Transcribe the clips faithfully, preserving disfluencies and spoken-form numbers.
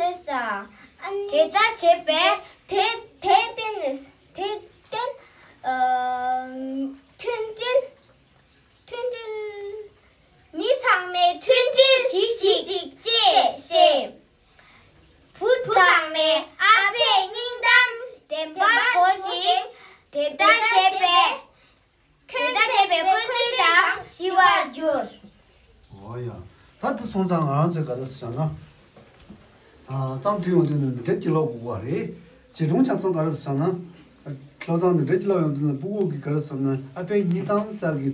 རེད་ས། ཨ་ནི་དེ་ལྟར་བྱས་པས་དེ་དེ་བརྟེན་ནས་དེ་བརྟེན་ཨ་མཐུན་སྒྲིལ་མཐུན་སྒྲིལ། མི་ཚང་མས་མཐུན་སྒྲིལ་གྱིས་ཤིག་ཅེས་བཤད། བུ་ཚང་མས་ཨ་ཕའི་སྙིང་གཏམ་བདེན་པར་གོ་ཞིང་དེ་ལྟར་བྱས་པས། དེ་ལྟར་བྱས་པས་ཁོ་ཚོའི་དང་ཞི་བར་འགྱུར། འོ་ཡ། ད་དེ་སོང་ཙང་ང་རང་ཚོས་ག་རེ་ཟེར་ན། ཨ་རྩོམ་བྲིས་ཡོང་དུས་ནི་འདི་འདྲ་གྱི་ཀློག་དགོས་པ་རེད། བྱིས་སྒྲུང་ཆ་ཚང་ག་རེ་ཟེར་ན། ཀློག་སྟངས་འདི་འདྲ་གྱི་ཀློག་ཡོང་དུས་ནི་སྤུ་གུ་གི་ག་རེ་ཟེར་ན་ཨ་ཕའི་སྙིང་གཏམ་ཟེར་གི་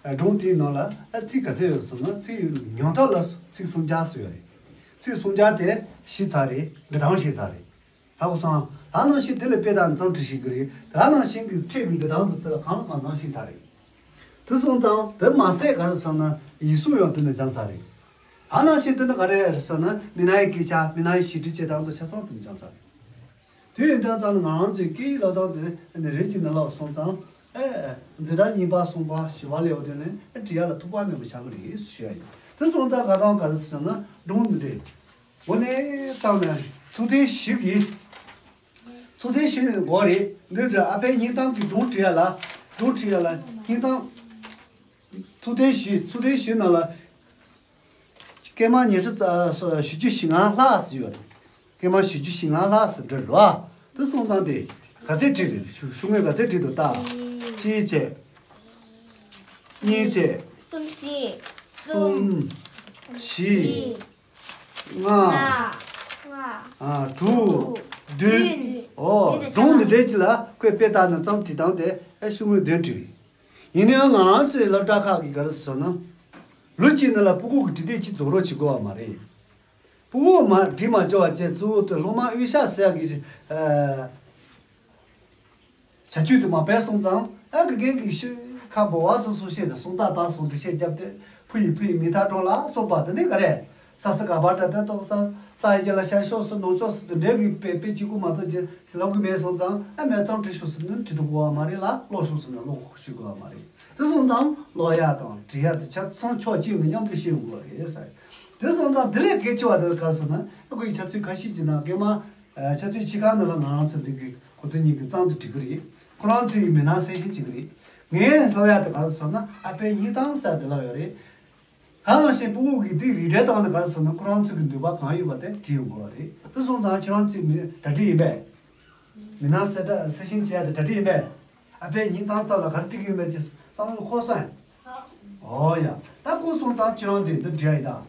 སྒྲུང་དེའི་ནང་ལ་ཨ་ཚིག་ག་ཚོད་ཡོད་ཟེར་ན་ཚིག་ཉུང་མཐའ་ལ་ཚིག་སུམ་བརྒྱ་ཙམ་ཡོད་རེད། ཚིག་སུམ་བརྒྱ་དེ་ཤེས་ཚར་རེད། འབྲི་སྟངས་ཤེས་ཚར་རེད། ཧ་གོ་སོང་། ད་ནང་བཞིན་དེ་ལ་དཔེ་དང་རྩོམ་བྲིས་ཤིག་གི་རེད། ད་ནང་བཞིན་གྱི་འཕྲད་པའི་འབྲི་སྟངས་དེ་ཚོ་ལ་གང་ལ་གང་འཚམ་ཤེས་ཚར་རེད། དེ་སོང་ཙང་དེ་མ་ཟད་ག་རེ་ཟེར་ན་ཡིག་གཟུགས་ཡང་དེ་ནས་སྦྱངས་ཚར་རེད། ད་ནང་བཞིན་དེ་ནི་ག་རེ་རེད་ཟེར་ན་མི་སྣའི་སྐད་ཆ་མི་སྣའི་ཞིབ་འབྲི་བྱེད་སྟངས་དེ་ཆ་ཚང་དེ་ནས་སྦྱངས་ཚར་རེད། དེ་ཡིན་དུས་ཙང་ནི་ང་རང་ཚོའི་སྐད་ཡིག་ཀློག་སྟངས་དེ་ནི་རེ་གཅིག་ནས་ཀློག་སོང་ཙང་ཨེ་འཛིན་གྲྭ་གཉིས་པ་གསུམ་པ་བཞི་པ་སླེབས་པ་དེ་ནས་ཨེ་འབྲི་ཡག་ལ་ཐུགས་ཕམ་མེད་པ་ཆགས་ཀྱི་རེད་ཞུ་ཡ་ཡིན། དེ་སོང་ཙང་ག་རང་ག་རེ་ཟེར་ན་སྒྲུང་འདི་འདྲས། འོ་ནས་བཏང་ནས་ཚུལ་ལྡན་ཞིག་གིས། ཚུལ་ལྡན་ཞིག་འགོ་རེད་འདི་འདྲ་ཨ་ཕའི་སྙིང་གཏམ་གྱི་སྒྲུང་བྲིས་ཡ་ལ། སྒྲུང་བྲིས་ཡ་ལ་སྙིང་གཏམ། ཚུལ་ལྡན་ཞིག་ཚུལ་ལྡན་ཞིག་ནང་ལ། སྐར་མ་ཉི་ཁྲི་ཙམ་བཞི་བཅུ་ཞེ་ལྔ་ལྷག་ཙམ་ཡོད་རེད། སྐར་མ་བཞི་བཅུ་ཞེ་ལྔ་ལྷག་ཙམ་འགྲོ་རེད་བ། དེ་སོང་ཙང་དེ་ག་ཚད་བྲིས་རེད་ཤུ་ཤུ་ངོས་ག་ཚད་བྲིས་འདུག་ལྟ། གཅིག་བྱས། གཉིས་བྱས། གསུམ་བཞི། གསུམ། བཞི། ལྔ། ལྔ། ཨ་དྲུག་བདུན། ཨོ་བདུན་དང་སྒྲུང་འདི་འདྲའི་ཅིག་ལ་ཁོས་དཔེ་བལྟས་ནས་རྩོམ་བྲིས་སྟངས་དེ་ཨེ་ཤུ་ངོས་བདུན་བྲིས་རེད། ཡིན་ནའང་ང་རང་ཚོའི་སློབ་གྲྭ་ཁག་གི་ག་རེ་ཟེར་ན། ལོ་གཅིག་ནང་ལ་སྤུ་གུ་གི་འབྲི་དེབ་གཅིག་རྫོགས་རོགས་བྱེད་དགོས་པ་མ་རེད། སྤུ་གུ་མ་འབྲི་མ་བཅུག་པ་བྱས་གཙོ་བོ་དེ་སློབ་མ་དབུས་ཤག་ཟེར་ཡག་གི་ཨ། བྱ་སྤྱོད་དེ་མ་སྤེལ་སོང་ཙང་ཨ་དགེ་རྒན་གྱིས་ཤི་ཁ་འབོ་བ་སོ་སོ་བཤད་དེ་སོང་ཏག་ཏག་སོང་འགྲེལ་བཤད་བརྒྱབ་སྟེ་ཕུ་ཡི་ཕུ་ཡི་མི་ཐག་འགྲོ་ལ་སོགས་པ་དེ་ནི་ག་རེ། ས་ས་ག་པ་ཏྲ་ཏ་ཏོག་ས་ས་ཡི་ལ་ཤ་ཤོག་སུ་ནོ་ཤོག་སུ་དེ་འདྲའི་གི་དཔེ་དཔེ་གཅིག་པུ་མ་གཏོགས་ཀྱི་ལབ་གི་མེད་སོང་ཙང་ཨ་མེད་ཙང་བྲིས་ཤོག་སུ་ནི་བྲིས་དུ་གོ་བ་མ་རེད་ལ་ཀློག་ཤོག་སུ་ནི་ཀློག་ཤོག་གོ་བ་མ་རེད། དེ་སོང་ཙང་ཀློག་ཡ་དང་བྲིས་ཡ་དེ་ཆ་ཚང་ཕྱོགས་གཅིག་ནས་མཉམ་དུ་ཤེས་དགོས་རེད་ཟེར། དེ་སོང་ཙང་དེ་ལས་གལ་ཆེ་བ་དེ་ག་རེ་ཟེར་ན་ཨ་ཁོ་ཡི་ཆ་ཚུལ་ཁ་ཤས་ཀྱི་ནང་སྐད་མ། ཆ་ཚུལ་ཕྱི་ཁ་ནང་ལ་ང་རང་ཚོ་འདི་གི་ཁོ་ཚོ་གཉིས་ཀྱི་གཙང་དུ་འགྲིག་གི་རེད། ཁོ་རང་ཚོའི་མི་སྣ་གསལ་ཞིང་བྱེད་ཀྱི་རེད། ངས་ལྷོ་ཡ་དེ་ག་རེ་ཟེར་ན་ཨ་ཕའི་སྙིང་གཏམ་ཟེར་དེ་ལབ་ཡོད་རེད། ད་ནང་བཞིན་སྤུ་གུ་གི་དེ་རིགས་འགྲེ་སྟངས་ནི་ག་རེ་ཟེར་ན་ཁོ་རང་ཚོ་གི་འདོད་པ་གང་ཡོད་པ་དེ་བྲིས་ཡོང་དགོས་རེད། དེ་སོང་ཙང་ཁྱེད་རང་ཚོའི་མི་གྲ་སྒྲིག་ཡིན་པས། མི་སྣ་གསལ་བསྒྲགས་གསལ་ཞིང་བྱེད་ཡ་དེ་གྲ་སྒྲིག་ཡིན་པས། ཨ་ཕའི་སྙིང་གཏམ་ཚབ་ལ་ག་རེ་བྲིས་ཀྱི་ཡོད་མེད་ཀྱི་བསམ་བློ་འཁོར་སོང་ཡ། ཨོ་ཡ། ད་འཁོར་སོང་ཙང་ཁྱེད་རང་དེ་འདི་འབྲི་ཡ་ཡིན་ད།